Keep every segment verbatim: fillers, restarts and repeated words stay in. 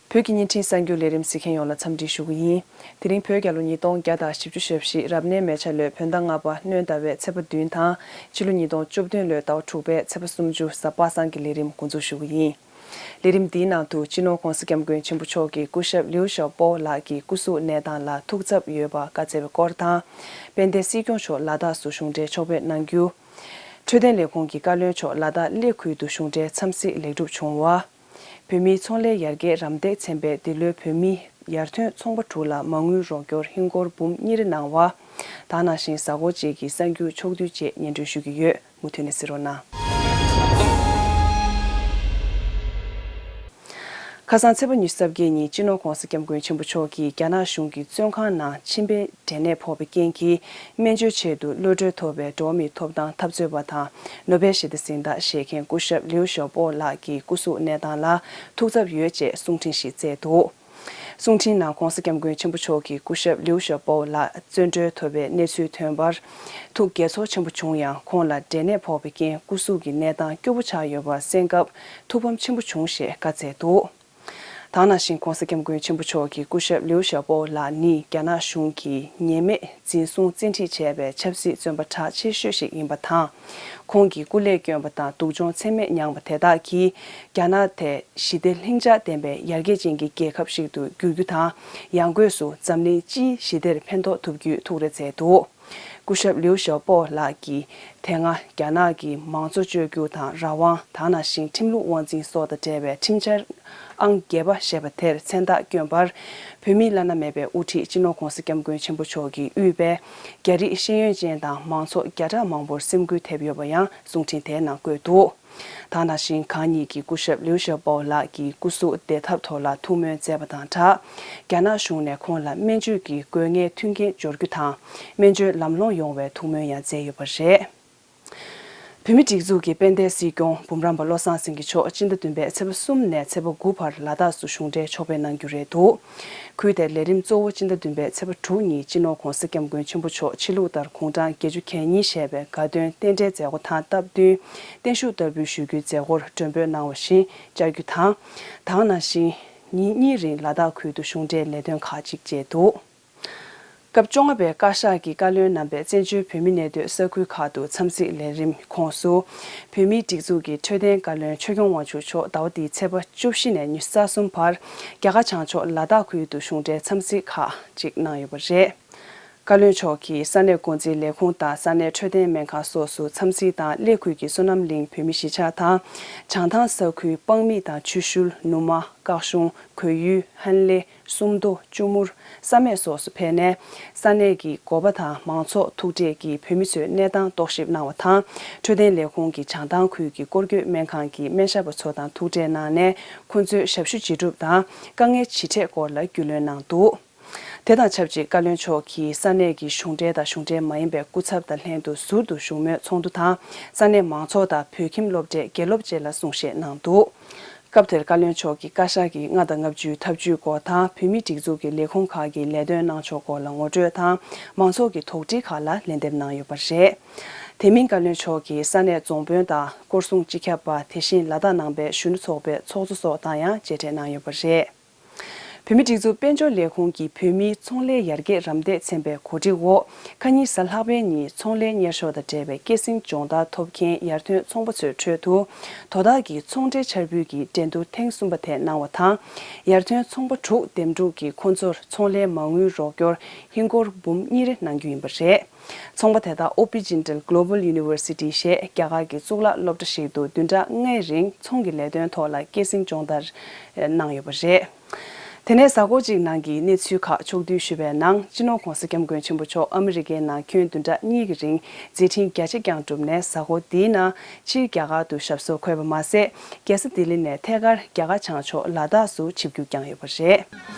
བོད་ཀྱི་བརྙན་འཕྲིན་གསར་འགྱུར་ལས་རིམ་གཟིགས་མཁན་ཡོངས་ལ་འཚམས་འདྲི་ཞུ་གི་ཡིན། དེ་རིང་བོད་རྒྱལ་ལོ་ཉིས་སྟོང་བརྒྱ་དང་བཞི་བཅུ་ཞེ་བཞི་རབ་གནས་མེ་བྱ་ལོའི་བོད་ཟླ་ལྔ་པ་སྣྲོན་ཟླ་བའི་ཚེས་པ་བདུན་དང་ཕྱི་ལོ་ཉིས་སྟོང་བཅུ་བདུན་ལོའི་ཟླ་བ་དྲུག་པའི་ཚེས་པ་སུམ་ཅུ་གཟའ་པ་སངས་ཀྱི་ལས་རིམ་འགོ་འཛུགས་ཞུ་གི་ཡིན། ལས་རིམ་འདིའི་ནང་དུ་སྤྱི་ནོར་༧གོང་ས་༧སྐྱབས་མགོན་ཆེན་པོ་མཆོག་གིས་སྐུ་ཞབས་ལིའུ་ཞའོ་པོ་ལགས་ཀྱི་སྐུ་གཟུགས་གནས་སྟངས་ལ་ཐུགས་འཚབ་ཡོད་པ་བཀའ་སྩལ་བའི་སྐོར་དང་། དཔལ་ལྡན་སྲིད་སྐྱོང་མཆོག་ལ་དྭགས་སུ་གཞུང་འབྲེལ་ཕྱོགས་ཕེབས་གནང་རྒྱུ། འཕྲོད་བསྟེན་ལས་ཁུངས་ཀྱི་བཀའ་བློན་མཆོག་ལ་དྭགས་གླེ་ཁུལ་དུ་གཞུང་འབྲེལ་འཚམས་གཟིགས་ལེགས་གྲུབ་བྱུང་བ། བོད་མིའི་ཚོང་ལས་ཡར་རྒྱས་རམ་འདེགས་ཚན་པས་འདི་ལོའི་བོད་མིའི་ཡར་ཐོན་ཚོང་པ་དྲུག་ལ་མ་དངུལ་རོགས་སྐྱོར་ཧིན་སྒོར་འབུམ་གཉིས་རེ་གནང་བ། ད་ནང་བཞིན་གཟའ་འཁོར་གཅིག་གི་གསར་འགྱུར་ཕྱོགས་བསྡུས་བཅས་སྙན་སྒྲོན་ཞུ་གི་ཡོད། མུ་མཐུད་ནས་གཟིགས་རོགས་གནང་། ཁ་སང་ཚེས་པ་ཉི་ཤུ་རྩ་བརྒྱད་ཉིན་སྤྱི་ནོར་༧གོང་ས་༧སྐྱབས་མགོན་ཆེན་པོ་མཆོག་གིས་རྒྱ་ནག་གཞུང་གི་བཙོན་ཁང་ནང་མཆིན་པའི་འབྲས་ནད་ཕོག་པའི་རྐྱེན་གྱིས། སྨན་བཅོས་ཆེད་དུ་གློད་གྲོལ་ཐོབ་པའི་འགྲོ་བ་མིའི་ཐོབ་ཐང་འཐབ་རྩོད་པ་དང་ནོ་བེལ་ཞི་བདེ་གཟེངས་རྟགས་བཞེས་མཁན་སྐུ་ཞབས་ལིའུ་ཞའོ་པོ་ལགས་ཀྱི་སྐུ་གཟུགས་གནས་སྟངས་ལ་ཐུགས་འཚབ་ཡོད་ཅེས་གསུང་འཕྲིན་ཞིག་བསྩལ་འདུག། གསུང་འཕྲིན་ནང་༧གོང་ས་༧སྐྱབས་མགོན་ཆེན་པོ་མཆོག་གིས་སྐུ་ཞབས་ལིའུ་ཞའོ་པོ་ལགས་བཙོན་གྲོལ་ཐོབ་པའི་གནས་ཚུལ་ཐོན་པར། ཐུགས་དགྱེས་ཚོར་ཆེན་པོ་བྱུང་ཡང་ཁོང་ལ་འབྲས་ནད་ཕོག་པའི་རྐྱེན་སྐུ་གཟུགས་ཀྱི་གནས་སྟངས་སྐྱོ་པོ་ཆགས་ཡོད་པ་གསན་སྐབས་ཐུགས་ཕམ་ཆེན་པོ་བྱུང་ཞེས་བཀའ་སྩལ་འདུག། ད་ནང་བཞིན་༧གོང་ས་༧སྐྱབས་མགོན་ཆེན་པོ་མཆོག་གིས་སྐུ་ཞབས་ལིའུ་ཞའོ་པོ་ལགས་ནི་རྒྱ་ནག་གཞུང་གིས་ཉེས་མེད་འཛིན་བཟུང་བཙན་ཁྲིད་བྱས་པའི་ཆབ་སྲིད་བཙོན་པ་གྲགས་ཆེ་ཤོས་ཤིག་ཡིན་པ་དང་། ཁོང་གིས་སྐུ་ལས་བསྐྱོན་པ་དང་སྡུག་སྦྱོང་ཚད་མེད་མྱངས་པ་དེ་དག་གིས་རྒྱ་ནག་དེ་ཞི་བདེ་ལྷིང་འཇགས་ལྡན་པའི་ཡར་རྒྱས་ཅན་གྱི་རྒྱལ་ཁབ་ཞིག་ཏུ་འགྱུར་རྒྱུ་དང་། ཡང་སྒོས་སུ་འཛམ་གླིང་སྤྱིའི་ཞི་བདེར་ཕན་ཐོགས་ཐུབ་རྒྱུའི་ཐུགས་རེ་མཛད་འདུག། སྐུ་ཞབས་ལིའུ་ཞའོ་པོ་ལགས་ཀྱིས་དེ་སྔ་རྒྱ་ནག་གི་མང་གཙོ་བཅོས་བསྒྱུར་དང་རང་དབང་། ད་ནང་བཞིན་ཁྲིམས་ལུགས་དབང་འཛིན་སོགས་དང་འབྲེལ་བའི་ཁྲིམས་འཆར་ཨང་བརྒྱད་པ་ཞེས་པ་དེར་མཚན་རྟགས་བསྐྱོན་པར། བོད་མིའི་བླ་ན་མེད་པའི་དབུ་ཁྲིད་སྤྱི་ནོར་༧གོང་ས་༧སྐྱབས་མགོན་ཆེན་པོ་མཆོག་གིས་དབུས་པའི་རྒྱ་རིགས་ཤེས་ཡོན་ཅན་དང་མང་ཚོགས་བརྒྱ་ཕྲག་མང་པོར་སེམས་འགུལ་ཐེབས་ཡོད་པ་ཡང་གསུང་འཕྲིན་དེའི་ནང་བཀོད་འདུག། ད་ནང་བཞིན་གང་ཉིད་ཀྱིས་སྐུ་ཞབས་ལིའུ་ཞའོ་པོ་ལགས་ཀྱི་སྐུ་གཟུགས་བདེ་ཐབས་ཐོག་ལ་ཐུགས་སྨོན་བསྩལ་བ་དང་སྦྲགས། རྒྱ་ནག་གཞུང་ནས་ཁོང་ལ་སྨན་བཅོས་ཀྱི་དགོས་ངེས་མཐུན་རྐྱེན་སྦྱོར་རྒྱུ་དང་། སྨན་བཅོས་ལམ་ལྷོང་ཡོང་བའི་ཐུགས་སྨོན་ཡང་མཛད་ཡོད་པ་རེད། བོད་མིའི་སྒྲིག་འཛུགས་ཀྱི་དཔལ་ལྡན་སྲིད་སྐྱོང་འབུམ་རམས་པ་བློ་བཟང་སེང་གེ་མཆོག་སྤྱི་ཟླ་བདུན་པའི་ཚེས་པ་གསུམ་ནས་ཚེས་པ་དགུ་བར་ལ་དྭགས་སུ་གཞུང་འབྲེལ་ཕྱོགས་ཕེབས་གནང་རྒྱུ་རེད་འདུག། ཁུལ་དེར་ལས་རིམ་གཙོ་བོ་སྤྱི་ཟླ་བདུན་པའི་ཚེས་པ་དྲུག་ཉིན་སྤྱི་ནོར་༧གོང་ས་༧སྐྱབས་མགོན་ཆེན་པོ་མཆོག་ཕྱི་ལུགས་ལྟར་དགུང་གྲངས་བརྒྱད་ཅུ་གྱ་གཉིས་བཞེས་པའི་དགའ་སྟོན་རྟེན་འབྲེལ་མཛད་སྒོ་དང་སྟབས་བསྟུན་བརྟན་བཞུགས་བསྟར་འབུལ་ཞུ་རྒྱུའི་མཛད་སྒོར་མགྲོན་འབོད་གནང་བ་བཞིན་བཅར་རྒྱུ་དང་། ད་ག་ནང་བཞིན་ཉིན་གཉིས་རིང་ལ་དྭགས་ཁུལ་དུ་གཞུང་འབྲེལ་ལས་དོན་ཁག་ཅིག་བྱས་འདུག། སྐབས་བཅོ་ལྔ་པའི་བཀའ་ཤག་གི་བཀའ་བློན་རྣམ་པས་བཙན་བྱོལ་བོད་མིའི་གནས་སྡོད་ས་ཁུལ་ཁག་ཏུ་འཚམས་གཟིགས་ལས་རིམ་ཁོངས་སུ། བོད་མིའི་སྒྲིག་འཛུགས་ཀྱི་འཕྲོད་བསྟེན་བཀའ་བློན་ཆོས་སྐྱོང་དབང་ཕྱུག་མཆོག་ཟླ་བ་འདིའི་ཚེས་པ་བཅུ་བཞི་ནས་ཉི་ཤུ་རྩ་གསུམ་བར་རྒྱ་གར་བྱང་ཕྱོགས་ལ་དྭགས་ཁུལ་དུ་གཞུང་འབྲེལ་འཚམས་གཟིགས་ཁག་ཅིག་གནང་ཡོད་པ་རེད། བཀའ་བློན་མཆོག་གིས་ས་གནས་འགོ་འཛིན་ལས་ཁུངས་དང་ས་གནས་འཕྲོད་བསྟེན་སྨན་ཁང་སོགས་སུ་འཚམས་གཟིགས་དང་། གླེ་ཁུལ་གྱི་བསོད་ནམས་གླིང་བོད་མི་གཞིས་ཆགས་དང་། བྱང་ཐང་ས་ཁུལ་སྤང་མི་དང་ཆུ་ཤུལ། ནུ་མ། སྐག་གཤོང་། གོས་ཡུལ། ཧན་ལེ། སུམ་མདོ། ཅུ་མུར། བསམ་ཡས་སོགས་སུ་ཕེབས་ནས། ས་གནས་ཀྱི་འགོ་པ་དང་མང་ཚོགས་ཐུག་འཕྲད་ཀྱིས་བོད་མི་ཚོའི་གནས་སྟངས་རྟོག་ཞིབ་གནང་བ་དང་། འཕྲོད་བསྟེན་ལས་ཁུངས་ཀྱིས་བྱང་ཐང་ཁུལ་གྱི་སྐོར་སྐྱོད་སྨན་ཁང་གི་སྨན་ཞབས་པ་ཚོ་དང་ཐུག་འཕྲད་གནང་ནས། ཁོང་ཚོའི་ཞབས་ཞུ་བྱེད་གྲུབ་དང་། དཀའ་ངལ་ཇི་འཕྲད་སྐོར་ལ་རྒྱུས་ལོན་གནང་འདུག། དེ་དང་ཆབས་ཅིག་བཀའ་བློན་མཆོག་གིས་ས་གནས་ཀྱི་གཞུང་འབྲེལ་དང་གཞུང་འབྲེལ་མ་ཡིན་པའི་སྐུ་ཚབ་དང་ལྷན་དུ་ཟུར་དུ་བཞུགས་མོལ་ཚོགས་འདུ་དང་། ས་གནས་མང་ཚོགས་དང་བོད་ཁྱིམ་སློབ་གྲྭའི་དགེ་སློབ་བཅས་ལ་གསུང་བཤད་གནང་འདུག། སྐབས་དེར་བཀའ་བློན་མཆོག་གིས་བཀའ་ཤག་གི་ལྔ་དང་ལྔ་བཅུའི་ཐབས་ཇུས་སྐོར་དང་། བོད་མིའི་སྒྲིག་འཛུགས་ཀྱི་ལས་ཁུངས་ཁག་གི་ལས་དོན་གནང་ཕྱོགས་སྐོར་ལ་ངོ་སྤྲོད་དང་། མང་ཚོགས་ཀྱི་དོགས་འདྲི་ཁག་ལ་ལན་འདེབས་གནང་ཡོད་པ་རེད། དེ་མིན་བཀའ་བློན་མཆོག་གིས་ས་གནས་རྫོང་དཔོན་དང་། སྐོར་སྲུང་སྤྱི་ཁྱབ་པ། དེ་བཞིན་ལ་དྭགས་ནང་པའི་གཞོན་ནུ་ཚོགས་པའི་ཚོགས་གཙོ་སོགས་དང་ཡང་མཇལ་འཕྲད་གནང་ཡོད་པ་རེད། བོད་མིའི་སྒྲིག་འཛུགས་དཔལ་འབྱོར་ལས་ཁུངས་ཀྱིས་བོད་མིའི་ཚོང་ལས་ཡར་རྒྱས་རམ་འདེགས་ཚན་པའི་གོ་སྒྲིག་འོག། ཁ་ཉིན་གཟའ་ལྷག་པའི་ཉིན་ཚོང་ལས་གཉེར་ཤོག་དང་འབྲེལ་བའི་སྐྱེད་སྲིང་སྦྱོང་བརྡར་ཐོབ་མཁན་ཡར་ཐོན་ཚོང་པ་ཚོའི་ཁྲོད་དུ། དོ་བདག་གི་ཚོང་འབྲེལ་འཆར་འབུལ་གྱི་འགྲན་བསྡུར་ཐེངས་གསུམ་པ་དེ་གནང་བ་དང་། ཡར་ཐོན་ཚོང་པ་དྲུག་འདེམས་སྒྲུག་གིས་ཁོང་ཚོར་ཚོང་ལས་མ་དངུལ་རོགས་སྐྱོར་ཧིན་སྒོར་འབུམ་གཉིས་རེ་གནང་རྒྱུ་ཡིན་པ་རེད། ཚོང་པ་དེ་དག་Opichindal Global University ཞེས་རྒྱ་གར་གྱི་གཙུག་ལག་སློབ་གྲྭ་ཞིག་ཏུ་བདུན་ཕྲག་ལྔའི་རིང་ཚོང་གི་ལས་དོན་ཐོག་ལ་སྐྱེད་སྲིང་སྦྱོང་བརྡར་གནང་ཡོད་པ་རེད། དེ་ནས་གཟའ་འཁོར་གཅིག་ནང་གི་གནས་ཚུལ་ཁག་ཕྱོགས་བསྡུས་ཞུས་པའི་ནང་། སྤྱི་ནོར་༧གོང་ས་༧སྐྱབས་མགོན་ཆེན་པོ་མཆོག་ཨ་མི་རི་ཀའི་ནང་ཁྱོན་བདུན་ཕྲག་གཉིས་ཀྱི་རིང་མཛད་འཕྲིན་རྒྱ་ཆེ་བསྐྱངས་གྲུབ་ནས། གཟའ་འཁོར་འདིའི་ནང་ཕྱིར་རྒྱ་གར་དུ་ཞབས་སོར་འཁོད་པ་མ་ཟད། རྒྱལ་ས་ལྡི་ལི་ནས་ཐད་ཀར་རྒྱ་གར་བྱང་ཕྱོགས་ལ་དྭགས་སུ་ཆིབས་བསྒྱུར་བསྐྱངས་ཡོད་པ་རེད།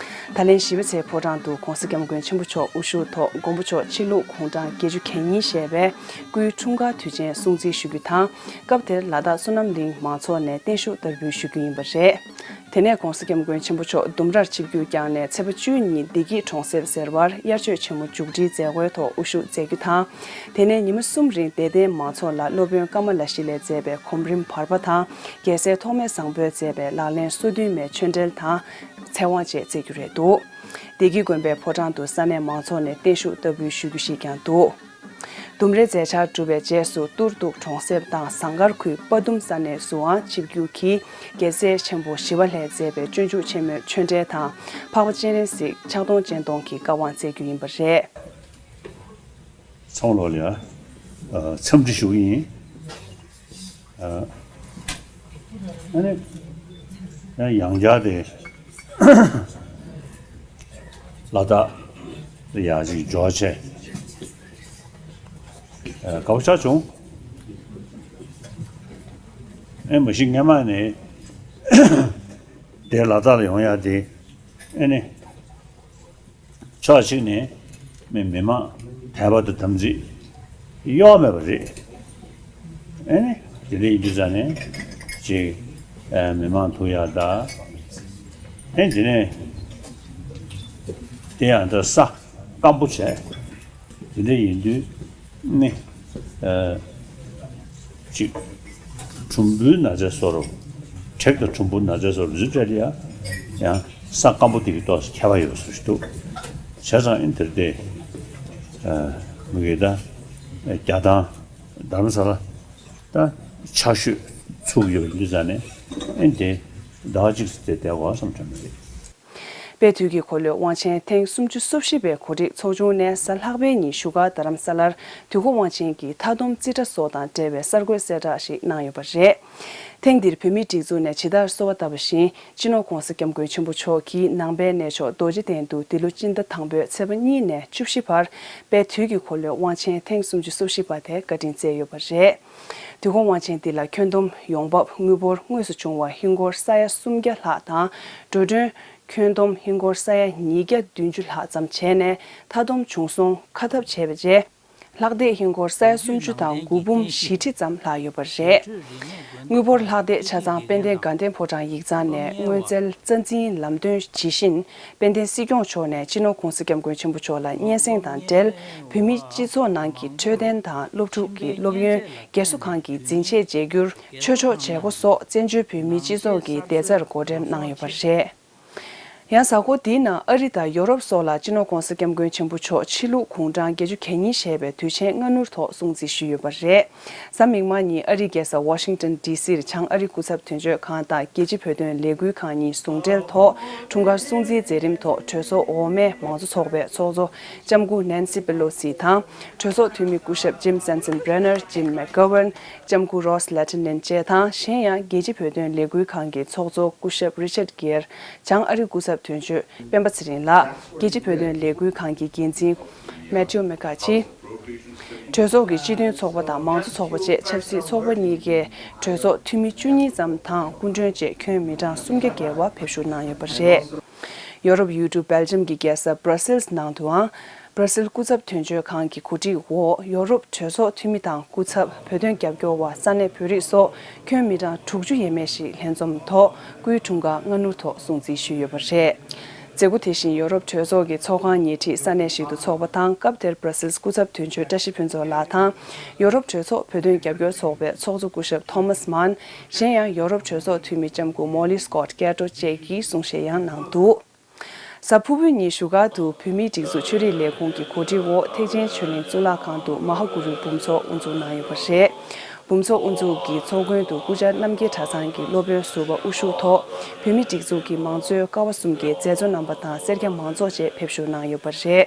ད་ལན་བཞི་པ་ཚེས་ཕོ་བྲང་དུ་༧གོང་ས་༧སྐྱབས་མགོན་ཆེན་པོ་མཆོག་དབུ་བཞུགས་ཐོག་མགོན་པོ་མཆོག་ཕྱི་ལུགས་དགུང་གྲངས་བརྒྱད་ཅུ་གྱ་གཉིས་བཞེས་པའི་སྐུའི་འཁྲུངས་སྐར་དུས་ཆེན་སྲུང་བརྩི་ཞུ་རྒྱུ་དང་། སྐབས་དེར་ལ་དྭགས་བསོད་ནམས་གླིང་མང་ཚོགས་ནས་བརྟན་བཞུགས་བསྟར་འབུལ་ཞུ་རྒྱུ་ཡིན་པ་རེད། དེ་ནས་༧གོང་ས་༧སྐྱབས་མགོན་ཆེན་པོ་མཆོག་ལྡུམ་རར་ཆིབས་བསྒྱུར་བསྐྱངས་ནས་ཚེས་པ་བཅུ་གཉིས་བདེ་སྐྱིད་གྲོང་གསེབ་ཟེར་བར་དབྱར་ཆོས་ཆེན་མོ་མཇུག་སྒྲིལ་མཛད་སྒོའི་ཐོག་དབུ་བཞུགས་མཛད་རྒྱུ་དང་། དེ་ནས་ཉི་མ་གསུམ་རིང་དད་ལྡན་མང་ཚོགས་ལ་སློབ་དཔོན་ཀ་མ་ལ་ཤཱི་ལས་མཛད་པའི་གོམ་རིམ་བར་པ་དང་། རྒྱལ་སྲས་ཐོགས་མེད་བཟང་པོས་མཛད་པའི་ལག་ལེན་སོ་བདུན་མའི་ཆོས་འབྲེལ་དང་། ཚེ་དབང་བཅས་སྩལ་རྒྱུ་རེད་འདུག་བདེ་སྐྱིད་དགོན་པའི་ཕོ་བྲང་དུ་ས་གནས་མང་ཚོགས་ནས་བརྟན་བཞུགས་བསྟར་འབུལ་ཞུ་རྒྱུ་ཞིག་ཀྱང་འདུག་ལྡུམ་རའི་མཛད་འཆར་གྲུབ་པའི་རྗེས་སུ་གཏོར་གདུགས་གྲོང་གསེབ་དང་ཟངས་དཀར་ཁུལ་དཔའ་ལྡུམ་ས་གནས་སུའང་ཆིབས་བསྒྱུར་གྱིས་རྒྱལ་སྲས་ཆེན་པོ་ཞི་བ་ལྷས་མཛད་པའི་སྤྱོད་འཇུག་ཆེན་མོའི་ཆོས་འབྲེལ་དང་། འཕགས་པ་སྤྱན་རས་གཟིགས་ཕྱག་སྟོང་སྤྱན་སྟོང་གི་བཀའ་དབང་སྩལ་རྒྱུ་ཡིན་པ་རེད། ཚང་མ་ལོག་ལ་ཡ། ཨ། འཚམས་འདྲི་ཞུ་གི་ཡིན། ཨ། ཨ་ནི། ཡང་ཡང་བསྐྱར་དེ། ལ་དྭགས་ལ་ཡ་ཅིག་འབྱོར་བྱས། ཨ། དགའ་པོ་ཆགས་བྱུང་། ཨེ། མ་གཞི་སྔས་མ་ནས་དེ་ལ་དྭགས་ལ་ཡོང་ཡ་དེ། ཨེ་ནི། ཕྱོགས་གཅིག་ནས་མི་མི་མང་དད་པ་དང་དམ་ཚིག་གཡོ་བ་མེད་པ་རེད། ཨེ་ནི། དེ་འདྲ་ཡིན་དུས་ཙང་ནས་ཅིག་ཨ། མི་མང་ཐུག་ཡག་དང་། ཨེ། དེ་ནས་དེ་ཡང་ད་ས་སྐམ་པོ་བྱས། དེ་འདྲ་ཡིན་དུས་ནི། ཨ། ཅིག་གྲུམ་བུའི་ན་ཚ་སོགས། དྲེག་དང་གྲུམ་བུའི་ན་ཚ་སོགས་རུས་སྤྲད་ཡ་ཡང་ས་སྐམ་པོ་དེ་གི་ཏོག་ཙམ་ཁྱད་པར་ཡོད་བཟོ་ཞིག་འདུག་བྱས་ཙང་ཨེ་དེར་དེ། ཨ། མི་གི་ད་རྒྱ་ཐང་རྡ་རམ་ས་ལ་ད་ཆར་ཞོད་ཚུགས་ཡོད་འདི་ཙང་ནས་ཨེ་དེ་ཟླ་བ་གཅིག་ཙམ་དེ་བསྡད་དགོས་བསམ་བྱུང་མི་རེད། དཔལ་དུས་ཀྱི་འཁོར་ལོའི་དབང་ཆེན་ཐེངས་སུམ་ཅུ་སོ་བཞི་པའི་གོ་སྒྲིག་ཚོགས་ཆུང་ནས་གཟའ་ལྷག་པའི་ཉིན་བཞུགས་སྒར་རྡ་རམ་ས་ལར་དུས་འཁོར་དབང་ཆེན་གྱི་མཐའ་སྡོམ་རྩིས་ཁྲ་སོགས་དང་འབྲེལ་བའི་གསར་འགོད་གསལ་བསྒྲགས་ཤིག་གནང་ཡོད་པ་རེད། ཐེངས་འདིར་བོད་མིའི་སྒྲིག་འཛུགས་ནས་ཇི་ལྟར་གསོལ་བ་བཏབ་པ་བཞིན་སྤྱི་ནོར་༧གོང་ས་༧སྐྱབས་མགོན་ཆེན་པོ་མཆོག་གིས་ནང་པའི་གནས་མཆོག་རྡོ་རྗེ་གདན་དུ་འདི་ལོ་སྤྱི་ཟླ་དང་པོའི་ཚེས་པ་གཉིས་ནས་བཅུ་བཞི་བར་དཔལ་དུས་ཀྱི་འཁོར་ལོའི་དབང་ཆེན་ཐེངས་སུམ་ཅུ་སོ་བཞི་པ་དེ་བཀའ་དྲིན་སྩལ་ཡོད་པ་རེད། དུས་འཁོར་དབང་ཆེན་འདི་ལ་ཁྱོན་བསྡོམས་ཡོང་འབབ་དངུལ་འབོར་དངོས་སུ་བྱུང་བ་ཧིན་སྒོར་ས་ཡ་སུམ་བརྒྱ་ལྷག་དང་། འགྲོ་གྲོན་ཁྱོན་བསྡོམས་ཧིན་སྒོར་ས་ཡ་ཉིས་བརྒྱ་བདུན་ཅུ་ལྷག་ཙམ་བྱས་ནས་མཐའ་སྡོམ་བྱུང་སོང་ཁ་ཐབས་བྱས་པའི་རྗེས། ལྷག་བསྡད་ཧིན་སྒོར་ས་ཡ་སུམ་ཅུ་དང་དགུ་འབུམ་བཞི་ཁྲི་ཙམ་ལྷག་ཡོད་པ་རེད། དངུལ་འབོར་ལྷག་བསྡད་ཆ་ཚང་དཔལ་ལྡན་དགའ་ལྡན་ཕོ་བྲང་ཡིག་ཚང་ནས་མངོན་གསལ་རྩ་འཛིན་ལམ་སྟོན་ཇི་བཞིན། དཔལ་ལྡན་སྲིད་སྐྱོང་མཆོག་ནས་སྤྱི་ནོར་༧གོང་ས་༧སྐྱབས་མགོན་ཆེན་པོ་མཆོག་ལ་སྙན་སེང་དང་འབྲེལ། བོད་མིའི་སྤྱི་ཚོགས་ནང་གི་འཕྲོད་བསྟེན་དང་སློབ་ཕྲུག་གི་སློབ་ཡོན། རྒས་གསོ་ཁང་གི་འཛིན་ཆས་བརྗེ་བསྒྱུར། ཆོས་ཕྱོགས་བྱེད་སྒོ་སོགས་བཙན་བྱོལ་བོད་མིའི་སྤྱི་ཚོགས་ཀྱི་བདེ་རྩར་བགོ་བྲེམ་གནང་ཡོད་པ་རེད། ཡང་གཟའ་འཁོར་འདིའི་ནང་ཨ་རི་དང་ཡོ་རོབ་སོགས་ལ་སྤྱི་ནོར་༧གོང་ས་༧སྐྱབས་མགོན་ཆེན་པོ་མཆོག་ཕྱི་ལུགས་གུང་གྲངས་བརྒྱད་ཅུ་གྱ་གཉིས་བཞེས་པའི་དུས་ཆེན་སྔ་སྣུར་ཐོག་སྲུང་བརྩི་ཞུས་ཡོད་པ་རེད། གཟའ་མིག་དམར་ཉིན་ཨ་རིའི་རྒྱལ་ས་ཝ་ཤིང་ཏོན་ཌི་སིར་བྱང་ཨ་རི་སྐུ་ཚབ་དོན་གཅོད་ཁང་དང་རྒྱལ་སྤྱིའི་བོད་དོན་ལས་འགུལ་ཁང་གཉིས་ཟུང་འབྲེལ་ཐོག་འཁྲུངས་སྐར་སྲུང་བརྩིའི་མཛད་རིམ་ཐོག་གྲོས་ཚོགས་འོག་མའི་མང་གཙོ་ཚོགས་པའི་ཚོགས་གཙོ་ལྕམ་སྐུ་ནན་སི་པེ་ལོ་སི་དང་། གྲོས་ཚོགས་འཐུས་མི་སྐུ་ཞབས་ཇིམ་སན་སན་བྷེ་ནར། ཇིམ་མེག་གྷོ་ཝན། ལྕམ་སྐུ་རོས་ལེ་ཐི་ནན་བཅས་དང་། གཞན་ཡང་རྒྱལ་སྤྱིའི་བོད་དོན་ལས་འགུལ་ཁང་གི་ཚོགས་གཙོ་སྐུ་ཞབས་རི་ཆར་གྷེར། བྱང་ཨ་རི་སྐུ་ཚབ་དོན་གཅོད་སྤེན་པ་ཚེ་རིང་ལགས། རྒྱལ་སྤྱིའི་བོད་དོན་ལས་འགུལ་ཁང་གི་འགན་འཛིན་མེ་ཐིའུ་མེ་ཁ་ཆི། གྲོས་ཚོགས་ཀྱི་སྤྱི་མཐུན་ཚོགས་པ་དང་མང་གཙོ་ཚོགས་པ་བཅས་ཆབ་སྲིད་ཚོགས་པ་གཉིས་ཀའི་གྲོས་ཚོགས་འཐུས་མི་བཅུ་གཉིས་ཙམ་དང་སྐུ་མགྲོན་བཅས་ཁྱོན་མི་གྲངས་སུམ་བརྒྱ་བརྒལ་བ་ཕེབས་བཞུགས་གནང་ཡོད་པ་རེད། ཡོ་རོབ་ཡུལ་གྲུ་སྦེལ་ཇམ་གྱི་རྒྱལ་ས་བྷར་སིལ་ནང་དུའང་། བྷར་སིལ་སྐུ་ཚབ་དོན་གཅོད་ཁང་གི་གོ་སྒྲིག་འོག་ཡོ་རོབ་གྲོས་ཚོགས་འཐུས་མི་དང་སྐུ་ཚབ་བོད་དོན་རྒྱབ་སྐྱོར་བ་ས་གནས་བོད་རིགས་སོགས་ཁྱོན་མི་གྲངས་དྲུག་ཅུ་ཡས་མས་ཤིག་ལྷན་འཛོམས་ཐོག་སྐུའི་འཁྲུངས་སྐར་སྔ་སྣུར་ཐོག་སྲུང་བརྩི་ཞུས་ཡོད་པ་རེད། མཛད་སྒོ་དེ་བཞིན་ཡོ་རོབ་གྲོས་ཚོགས་ཀྱི་ཚོགས་ཁང་ཉེ་འཁྲིས་ས་གནས་ཤིག་ཏུ་འཚོགས་པ་དང་། སྐབས་དེར་བྷར་སིལ་སྐུ་ཚབ་དོན་གཅོད་བཀྲ་ཤིས་ཕུན་ཚོགས་ལགས་དང་། ཡོ་རོབ་གྲོས་ཚོགས་བོད་དོན་རྒྱབ་སྐྱོར་ཚོགས་པའི་ཚོགས་གཙོ་སྐུ་ཞབས་ཐོ་མཱས་མཱན། གཞན་ཡང་ཡོ་རོབ་གྲོས་ཚོགས་འཐུས་མི་ལྕམ་སྐུ་མོ་ལི་སྐོད་ཀེ་ཏྲོ་བཅས་ཀྱིས་གསུང་བཤད་ཡང་གནང་འདུག་གཟའ་ཕུར་བུའི་ཉིན་བཞུགས་སྒར་དུ་བོད་མིའི་སྒྲིག་འཛུགས་ཆོས་རིག་ལས་ཁུངས་ཀྱི་གོ་སྒྲིག་འོག་ཐེག་ཆེན་ཆོས་གླིང་གཙུག་ལག་ཁང་དུ་མ་ཧཱ་གུ་རུའི་འབུམ་ཚོགས་དབུ་འཛུགས་གནང་ཡོད་པ་རེད། འབུམ་ཚོགས་དབུ་འཛུགས་ཀྱི་ཚོགས་མགོན་དུ་སྐུ་བཅར་རྣམ་རྒྱལ་གྲྭ་ཚང་གི་སློབ་དཔོན་ཟུར་པ་དབུ་བཞུགས་ཐོག་བོད་མིའི་སྒྲིག་འཛུགས་ཀྱི་མང་གཙོའི་ཀ་བ་གསུམ་གྱི་མཛད་གཙོ་རྣམ་པ་དང་སེར་སྐྱ་མང་ཚོགས་བཅས་ཕེབས་བཞུགས་གནང་ཡོད་པ་རེད།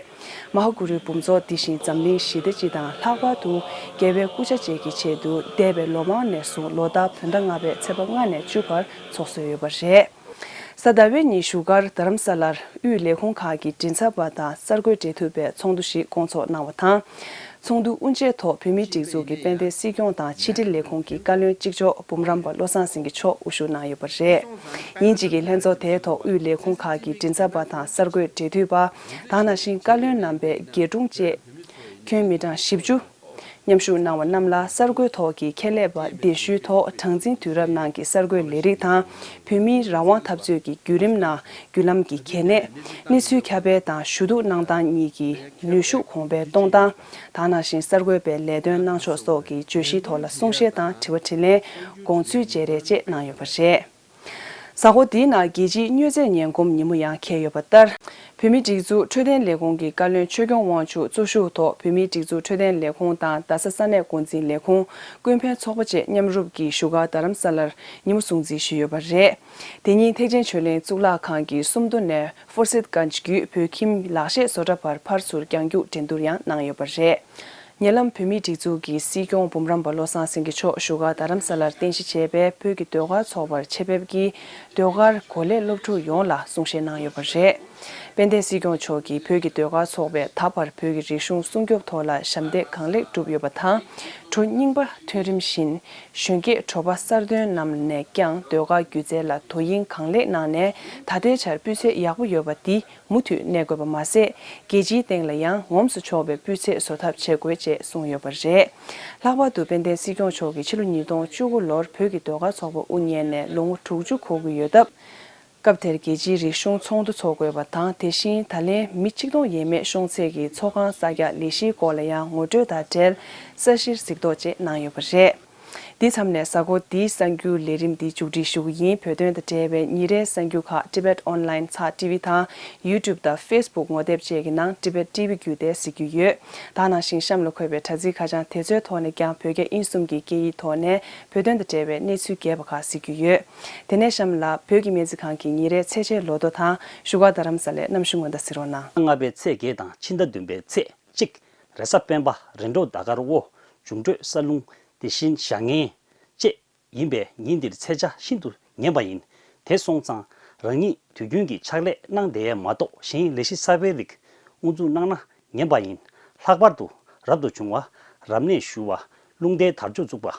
མ་ཧཱ་གུ་རུའི་འབུམ་ཚོགས་འདི་བཞིན་འཛམ་གླིང་ཞི་བདེ་སྤྱི་དང་ལྷག་པར་དུ་རྒྱལ་བའི་སྐུ་ཕྱྭ་བཅས་ཀྱི་ཆེད་དུ་འདས་པའི་ལོ་མང་ནས་བཟུང་ལོ་ལྟར་བོད་ཟླ་ལྔ་པའི་ཚེས་པ་ལྔ་ནས་བཅུ་བར་ཚོགས་སྲོལ་ཡོད་པ་རེད། གཟའ་ཟླ་བའི་ཉིན་བཞུགས་སྒར་རྡ་རམ་ས་ལར་དབུས་ལས་ཁུངས་ཁག་གི་མགྲིན་ཚབ་པ་དང་གསར་འགོད་འབྲེལ་མཐུད་པའི་ཚོགས་འདུ་ཞིག་བསྐོང་ཚོགས་གནང་བ་དང་། ཚོགས་འདུ་དབུ་འབྱེད་ཐོག་བོད་མིའི་སྒྲིག་འཛུགས་ཀྱི་དཔལ་ལྡན་སྲིད་སྐྱོང་དང་ཕྱི་དྲིལ་ལས་ཁུངས་ཀྱི་བཀའ་བློན་གཅིག་ལྕོགས་འབུམ་རམས་པ་བློ་བཟང་སེང་གེ་མཆོག་དབུ་བཞུགས་གནང་ཡོད་པ་རེད། ཉིན་གཅིག་གི་ལྷན་ཚོགས་དེའི་ཐོག་དབུས་ལས་ཁུངས་ཁག་གི་མགྲིན་ཚབ་པ་དང་གསར་འགོད་འབྲེལ་མཐུད་པ། དེ་ནང་བཞིན་བཀའ་བློན་རྣམ་པས་རྒྱས་སྒྲུང་བཅས་ཁྱོན་མི་གྲངས་བཞི་བཅུ། མཉམ་ཞུགས་གནང་བ་རྣམས་ལ་གསར་འགོད་ཐོག་གི་ཁྱད་ལས་པ་སྡེ་ཤུལ་ཐོག་གྲངས་འཛིན་དུས་རབས་ནང་གི་གསར་འགོད་ལས་རིགས་དང་བོད་མིའི་རང་དབང་འཐབ་རྩོད་ཀྱི་བརྒྱུད་རིམ་ནང་བརྒྱུད་ལམ་གྱི་གལ་གནད། གནས་ཚུལ་ཁྱབ་སྤེལ་དང་ཞུ་གཏུག་གནང་སྟངས་གཉིས་ཀྱི་ནུས་ཤུགས་གོང་འཕེལ་གཏོང་སྟངས། དེ་ནང་བཞིན་གསར་འགོད་པའི་ལས་དོན་གནང་ཕྱོགས་སོགས་ཀྱི་བརྗོད་གཞིའི་ཐོག་ལ་གསུང་བཤད་དང་དྲི་བ་དྲིས་ལན། དགོངས་ཚུལ་བརྗེ་རེས་བཅས་གནང་ཡོད་པ་རེད། གཟའ་འཁོར་འདིའི་ནང་རྒྱལ་སྤྱིའི་མྱོས་རྫས་ཉེན་སྐོམ་ཉིན་མོ་ཡང་འཁེལ་ཡོད་པ་ལྟར། བོད་མིའི་སྒྲིག་འཛུགས་འཕྲོད་བསྟེན་ལས་ཁུངས་ཀྱི་བཀའ་བློན་ཆོས་སྐྱོང་དབང་ཕྱུག་གཙོ་བཞུགས་ཐོག་བོད་མིའི་སྒྲིག་འཛུགས་འཕྲོད་བསྟེན་ལས་ཁུངས་དང་རྡ་ས་ས་གནས་འགོ་འཛིན་ལས་ཁུངས། ཀུན་ཕན་ཚོགས་པ་བཅས་མཉམ་རུབ་ཀྱིས་བཞུགས་སྒར་རྡ་རམ་ས་ལར་ཉིན་མོ་སྲུང་བརྩི་ཞུས་ཡོད་པ་རེད། དེ་ཉིན་ཐེག་ཆེན་ཆོས་གླིང་གཙུག་ལག་ཁང་གི་སུམ་མདོ་ནས་ཧྥོར་སིད་གྷན་བརྒྱུད་བོད་ཁྱིམ་ལག་ཤེས་བཟོ་གྲྭ་བར་ཕར་ཚུར་རྒྱང་རྒྱུག་འགྲན་བསྡུར་ཡང་གནང་ཡོད་པ་རེད། ཉེ་ལམ་བོད་མིའི་སྒྲིག་འཛུགས་ཀྱི་སྲིད་སྐྱོང་འབུམ་རམས་པ་བློ་བཟང་སེང་གེ་མཆོག་བཞུགས་སྒར་རྡ་རམ་ས་ལར་རྟེན་གཞི་བྱས་པའི་བོད་ཀྱི་ཟློས་གར་ཚོགས་པར་ཆེད་ཕེབས་ཀྱིས་ཟློས་གར་གོ་ལའི་སློབ་ཕྲུག་ཡོངས་ལ་གསུང་བཤད་གནང་ཡོད་པ་རེད། དཔལ་ལྡན་སྲིད་སྐྱོང་མཆོག་གིས་བོད་ཀྱི་ཟློས་གར་ཚོགས་པས་ད་བར་བོད་ཀྱི་རིག་གཞུང་སྲུང་སྐྱོབ་ཐོག་ལ་ཞབས་འདེགས་གང་ལེགས་བསྒྲུབས་ཡོད་པ་དང་། གྲོ་རྙིང་པ་ཐོན་རིམ་བཞིན་གཞོན་སྐྱེས་དྲོ་པ་གསར་ཐོན་རྣམས་ནས་ཀྱང་ཟློས་གར་སྒྱུ་རྩལ་ལ་དོ་དབྱིངས་གང་ལེགས་གནང་ནས་ད་ལྟའི་ཆར་སྤུས་ཚད་ཡག་པོ་ཡོད་པ་འདི། མུ་མཐུད་གནས་དགོས་པ་མ་ཟད། རྒྱལ་སྤྱིའི་སྟེང་ལ་ཡང་ངོམས་སུ་ཆོག་པའི་སྤུས་ཚད་བཟོ་ཐབས་བྱེད་དགོས་ཅེས་གསུངས་ཡོད་པ་རེད། ལྷག་པར་དུ་དཔལ་ལྡན་སྲིད་སྐྱོང་མཆོག་གིས་ཕྱི་ལོ་ཉིས་སྟོང་བཅུ་དགུ་ལོར་བོད་ཀྱི་ཟློས་གར་ཚོགས་པ་དབུ་བརྙེས་ནས་ལོ་ངོ་དྲུག་ཅུ་འཁོར་གྱི་ཡོད་སྟབས། སྐབས་དེར་རྒྱལ་སྤྱིའི་རིག་གཞུང་ཚོགས་འདུ་འཚོགས་དགོས་པ་དང་། དེ་བཞིན་ད་ལན་མི་ཆིག་སྟོང་ཡས་མས་ཤོང་ཚད་ཀྱི་ཚོགས་ཁང་གསར་རྒྱག་ལས་གཞིའི་སྐོར་ལ་ཡང་ངོ་སྤྲོད་དང་འབྲེལ་ས་གཞིར་གཟིགས་རྟོག་བཅས་གནང་ཡོད་པ་རེད། འདི་མཚམས་ནས་གཟའ་འཁོར་འདིའི་གསར་འགྱུར་ལས་རིམ་འདི་མཇུག་སྒྲིལ་ཞུ་གི་ཡིན། བོད་དོན་དང་འབྲེལ་བའི་ཉིན་རེའི་གསར་འགྱུར་ཁག་Tibet Online ཚགས་ཊི་ཝི་དང་YouTube དང་Facebook ངོ་དེབ་བཅས་ཀྱི་ནང་Tibet T V བརྒྱུད་དེ་གཟིགས་རྒྱུ་ཡོད། དེ་ནང་བཞིན་གཤམ་ལ་འཁོད་པའི་དྲ་ཚིགས་ཁ་བྱང་དེ་ཚོའི་ཐོག་ནས་ཀྱང་བོད་རྒྱ་དབྱིན་གསུམ་གྱི་སྐད་ཡིག་ཐོག་ནས་བོད་དོན་དང་འབྲེལ་བའི་གནས་ཚུལ་རྒྱས་པ་ཁག་གཟིགས་རྒྱུ་ཡོད། དེ་ནས་གཤམ་ལ་བོད་ཀྱི་སྨན་རྩིས་ཁང་གི་ཉིན་རེའི་ཚེས་ཆའི་ལོ་ཐོ་དང་བཞུགས་སྒར་རྡ་རམ་ས་ལའི་གནམ་གཤིས་སྔོན་བརྡ་གཟིགས་རོགས་གནང་། ལྔ་པའི་ཚེས་བརྒྱད་དང་ཕྱི་ཟླ་བདུན་པའི་ཚེས་གཅིག་རེས་གཟའ་སྤེན་པ། རེས་འགྲོགས་ཟླ་སྐར་དབོ། འབྱུང་འཕྲོད་ས་རླུང་། དེ་བཞིན་བྱ་ངན་བཅས་ཡིན་པས་ཉིན་འདིར་ཚེས་ཆ་ཤིན་ཏུ་ངན་པ་ཡིན། དེ་སོང་ཙང་རང་ཉིད་དུས་རྒྱུན་གྱི་ཕྱག་ལས་གནང་བསྡད་ཡས་མ་གཏོགས་གཞན་ལས་གཞི་གསར་པའི་རིགས་དབུ་འཛུགས་གནང་ན་ངན་པ་ཡིན། ལྷག་པར་དུ་རབ་ཏུ་བྱུང་བ། རབ་གནས་ཞུ་བ། རླུང་རྟའི་དར་ལྕོག་བཙུགས་པ།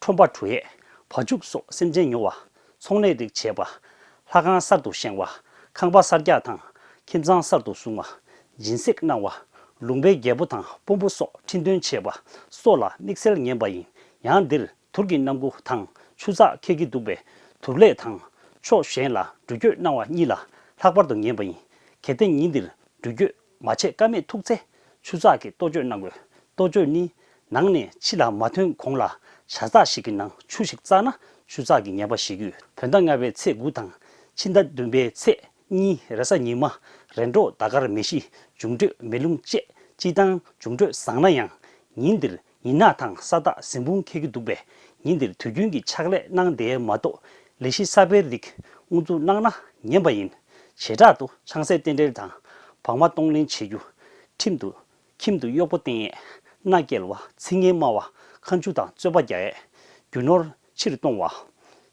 ཁྲོམ་པ་གྲུ་ཡས། བ་ཕྱུགས་སོགས་སེམས་ཅན་ཉོ་བ། ཚོང་ལས་རིགས་བྱེད་པ། ལྷ་ཁང་གསར་དུ་བཞེངས་པ། ཁང་པ་གསར་རྒྱག་དང་། ཁྱིམ་ཚང་གསར་དུ་བཟུང་བ། སྦྱིན་སྲེག་གནང་བ། ལུང་པའི་རྒྱལ་པོ་དང་དཔོན་པོ་སོགས་ཁྲི་འདོན་བྱེད་པ་སོགས་ལ་དམིགས་བསལ་ངན་པ་ཡིན། ཡང་འདིར་དུར་གྱི་སྣམ་བུ་དང་ཆུ་ཚགས་འཁེལ་གྱི་འདུག་པས་དུར་ལས་དང་ཕྱོགས་གཞན་ལ་འགྲུལ་སྐྱོད་གནང་བ་གཉིས་ལ་ལྷག་པར་དུ་ངན་པ་ཡིན། གལ་ཏེ་ཉིན་འདིར་འགྲུལ་སྐྱོད་མ་བྱེད་ཀ་མེད་ཐུག་ཚེ་ཆུ་ཚགས་ཀྱི་གཏོར་སྐྱོད་གནང་དགོས། གཏོར་སྐྱོད་ནི་ནང་ནས་ཕྱི་ལ་མ་ཐོན་གོང་ལ་ཇ་ཚགས་ཤིག་གི་ནང་ཆུ་ཞིག་བཙགས་ན་ཆུ་ཚགས་ཀྱི་ངན་པ་ཞིག་ཡོད། བོད་ཟླ་ལྔ་པའི་ཚེས་དགུ་དང་ཕྱི་ཟླ་བདུན་པའི་ཚེས་གཉིས་རེས་གཟའ་ཉི་མ། རེས་འགྲོགས་ཟླ་སྐར་མེ་བཞི། འབྱུང་འཕྲོད་མེ་རླུང་བཅས་སྤྱིར་བཏང་འབྱུང་འཕྲོད་བཟང་ན་ཡང་ཉིན་འདིར་ཉི་ནག་དང་ས་བདག་གཟིམ་དཔུང་འཁེལ་གྱི་འདུག་པས་ཉིན་འདིར་དུས་རྒྱུན་གྱི་ཕྱག་ལས་གནང་བསྡད་མ་གཏོགས་ལས་གཞི་གསར་པའི་རིགས་དབུ་འཛུགས་གནང་ན་ངན་པ་ཡིན། བྱེ་བྲག་ཏུ་ཆང་སའི་རྟེན་འབྲེལ་དང་བག་མ་གཏོང་ལེན་བྱེད་རྒྱུ། ཁྲིམས་དུ་ཁྱིམ་དུ་གཡོག་པོ་བསྟེན་ཡས། མནའ་སྐྱེལ་བ། ཚིག་ངན་སྨྲ་བ། ཁ་མཆུ་དང་རྩོད་པ་རྒྱག་ཡས། རྒྱུ་ནོར་ཕྱིར་གཏོང་བ།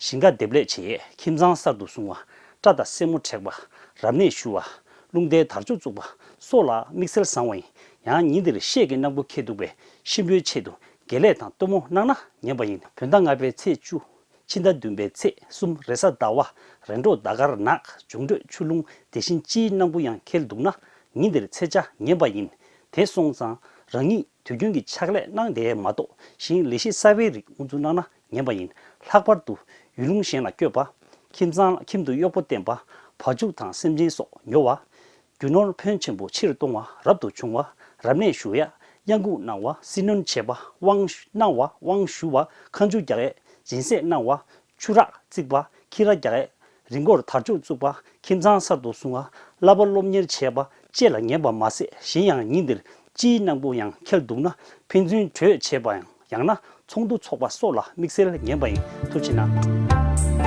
ཞིང་ཁ་འདེབས་ལས་བྱེད་ཡས། ཁྱིམ་ཚང་གསར་དུ་བཟུང་བ། སྐྲ་དང་སེན་མོ་བྲེག་པ། རབ་གནས་ཞུ་བ། རླུང་རྟའི་དར་ལྕོག་བཙུགས་པ་སོགས་ལ་དམིགས་བསལ་བཟང་བ་ཡིན། ཡང་ཉིན་འདིར་ཤེད་ཀྱི་སྣམ་བུ་འཁེལ་འདུག་པས་གཤིན་པོའི་ཆེད་དུ་དགེ་ལས་དང་སྟོན་མོ་གནང་ན་ངན་པ་ཡིན། བོད་ཟླ་ལྔ་པའི་ཚེས་བཅུ། ཕྱི་ཟླ་བདུན་པའི་ཚེས་གསུམ་རེས་གཟའ་ཟླ་བ། རེས་འགྲོགས་ཟླ་སྐར་ནག། འབྱུང་འཕྲོད་ཆུ་རླུང་། དེ་བཞིན་སྤྱིའི་སྣམ་བུ་ཡང་འཁེལ་འདུག་ན་ཉིན་འདིར་ཚེས་ཆ་ངན་པ་ཡིན། དེ་སོང་ཙང་རང་ཉིད་དུས་རྒྱུན་གྱི་ཕྱག་ལས་གནང་བསྡད་མ་གཏོགས་གཞན་ལས་གཞི་གསར་པའི་རིགས་དབུ་འཛུགས་གནང་ན་ངན་པ་ཡིན། ལྷག་པར་དུ་ཡུལ་ལུང་གཞན་ལ་བསྐྱོད་པ། ཁྱིམ་ཚང་ཁྱིམ་དུ་གཡོག་པོ་བསྟེན་པ། བ་ཕྱུགས་དང་སེམས་ཅན་སོགས་ཉོ་བ། རྒྱུ་ནོར་ཕོན་ཆེན་པོ་ཕྱིར་གཏོང་བ། རབ་ཏུ་བྱུང་བ། རབ་གནས་ཞུ་ཡ། གཡང་འགུགས་གནང་བ། སྲིད་གནོན་བྱེད་པ། དབང་གནང་བ། དབང་ཞུ་བ། ཁ་མཆུ་རྒྱག་ཡས། སྦྱིན་སྲེག་གནང་བ། ཆུ་རགས་བརྩིགས་པ། ཁྱི་ར་རྒྱག་ཡས། རི་མགོར་དར་ལྕོག་བཙུགས་པ། ཁྱིམ་ཚང་གསར་དུ་བཟུང་བ། བསླབ་པ་སློབ་གཉེར་བྱེད་པ་བཅས་ལ་ངན་པ་མ་ཟད་གཞན་ཡང་ཉིན་འདིར་སྤྱིའི་སྣམ་བུ་ཡང་འཁེལ་འདུག་ན་ཕན་ཚུན་གྲོས་བྱེད་པ་ཡང་ཡང་ན་ཚོགས་འདུ་འཚོགས་པ་སོགས་ལ་དམིགས་བསལ་ངན་པ་ཡིན། ཐུགས་རྗེ་གནང་།